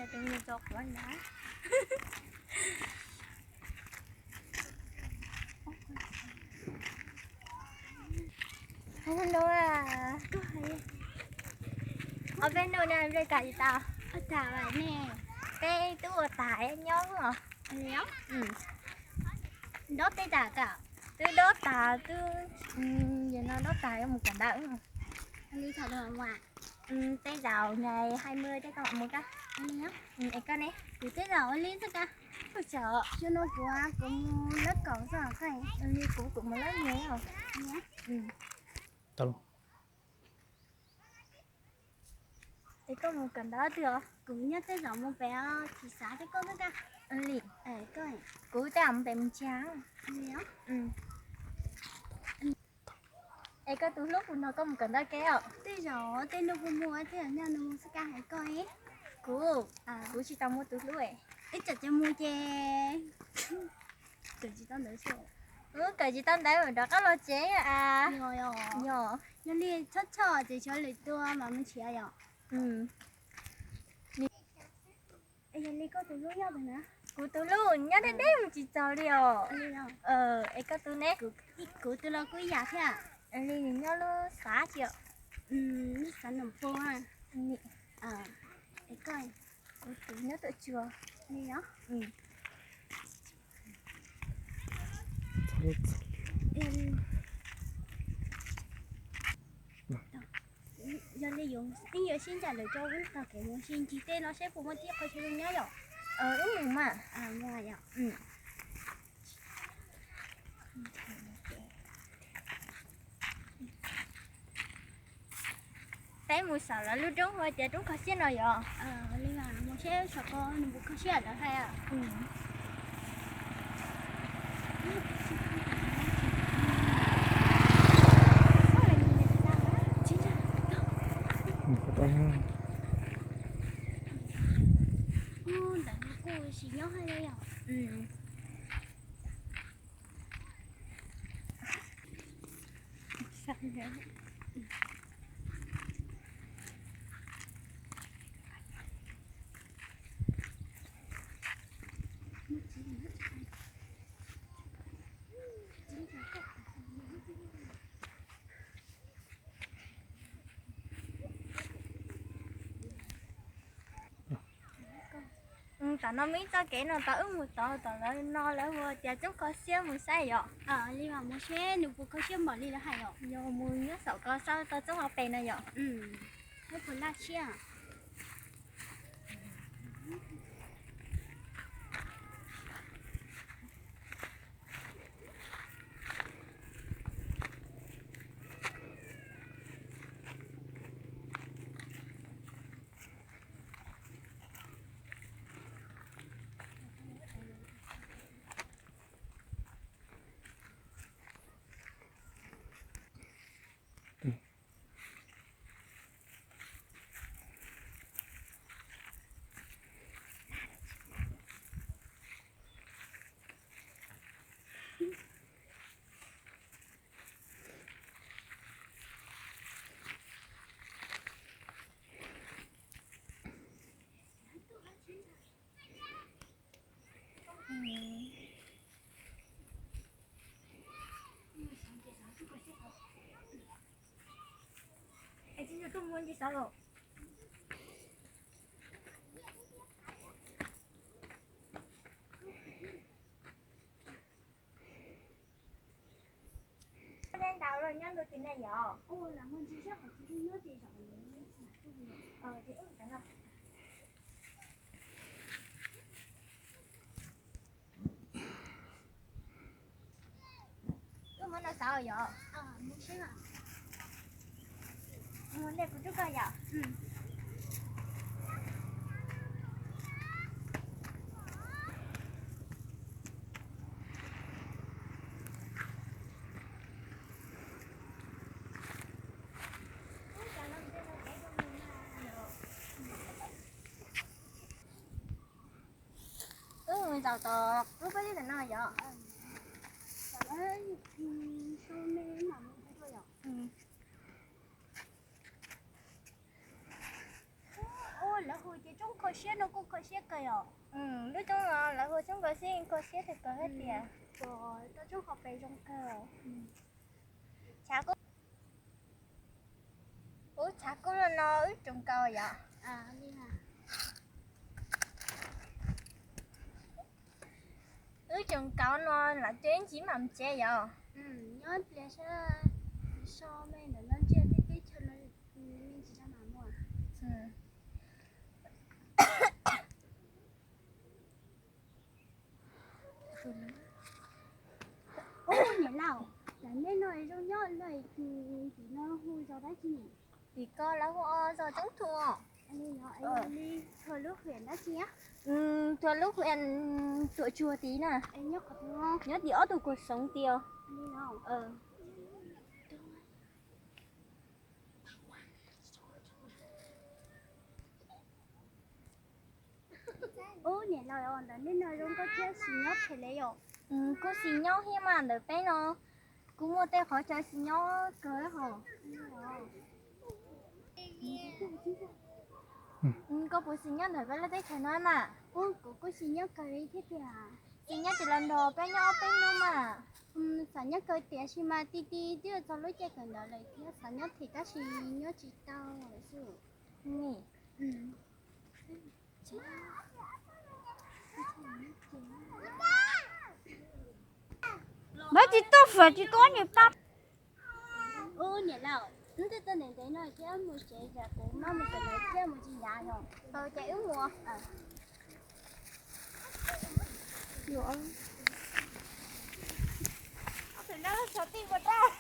Tus niag tso quav nrad. Hello, ob peb hnub no nplej tag tsis tau? Tag ne. Peb twb ua tas nyob os. Dob tej tas kawm? Twb dob tas, twb, yog no dob tas yuav mus kawm ntawv. Li thaum twg mus? Tej zaum ngày hai mươi teb koj mus kab. Es koj ne? Kuv tej zaum ua li xwb kab. Ua cas xyoo no kuv, kuv mus lab kaum xwb koj? Li kuv, kuv mus lab nyias os. Es koj mus kawm ntawv twg os? Kuv nyob tej zaum mus pem tsis xav tej koj xwb kab. Li, kuv tej zaum mus pem mus tsa. Es koj tus hlub puas nrog koj mus kawm ntawv kev os? Tej zaum tej hnub kuv mus, tej zaum nyob nws mus xwb kab hais koj. Kuv, kuv tsis tau muaj tus hlub. Ib tsam ces mus ces kawm tsis tau ntawv xwb. Kawm tsis tau ntawv rov qab los tsev a. Yog, yog li txhob txhob ces xyov lwm tus mas mus nrhiav yom. Yog li koj tus hlub nyob twg na? Kuv tus hlub nyob deb deb mus tsis txog li os. Es koj tus ne? Kuv tus los kuj ib yam thiab. Li nws nyob lub xav tsis os? Lub xav nws pua. Es koj? Kuv tus nyob tuaj tsuag li os. Yog li yuav, yuav sib ncaim lawm rau wb tog kev mus ncig tej no seb puas muaj tib qho chaw zoo nyob yom. Wb mus mas. Peb mus saum lawv lub roob hu tias roob kho siab no yom. Li mas mus seb saum ko nws puas kho siab lawv hais. Ntawm no kuj sim nyob hais li yom. Tom no muaj ib txoj kev no tau wb mus tod, tom lawv no lawv hu tias roob kho siab, mus saib yom. Li mas mus seb nws puas kho siab npaum li lawv hais yom. Yog mus nyob saum ko saib tau txob hauv pes no yom. Puas laj siab. Ntau los nyob ntawm tim nej yom? Wb muab no xauv yom? Mus nej kuv rub koj yom? Wb zaum tom lub peb teb no yom? Ua lawv Ces tsob kho siab no kuj kho siab kawg yom. Lub tsob no lawv hu tsob kho siab, kho siab kawg hais tias. Tsob qhov pem zoo kawg. Tshav kub, ub, tshav kub no wb tseem kaus yom. Wb tseem kaus no lawm ces wb ntxiv mam tsev yom. Nyob pliag sab so me ntawm no ntsia tej teb chaws no me ntsis tau mam mus. Ub, niam laus, lawv nej no zoo nyob no, tim no hu zos dab tsi ne? Tim ko lawv hu zos Toob Thuam. Li thuam lub huyện dab tsi? Thuam lub huyện Tủa Chùa tid na. Nyob tim ob tug kuv xoov tid. Ub, niam laus, ntawm nej no zoo nkauj thiab xis nyob phem li yom. Kuj xis nyob thiab mas, ntawm peb no kuj muaj tej qhov chaw xis nyob kawg hos. Koj puas xis nyob ntawm peb lub teb chaws no mas? Kuv kuj xis nyob kawg li thiab tiag. Xis nyob ces los nrog peb nyob ob peb hnub mas. Xav nyob kawg tiam sis mas ti ti twb yuav txog lub caij kawm ntawv lawm thiab, xav nyob thiab tab sis nyob tsis tau lawm xwb. Npawg tsis tuaj fam tsis tuaj niam pab. Ub, niam laus, wb twb tuaj ntev ntev no thiab mus tsev, kuv mam mus tsev thiab mus tsis ncav no. Ces wb mus. Xov tij ua dab.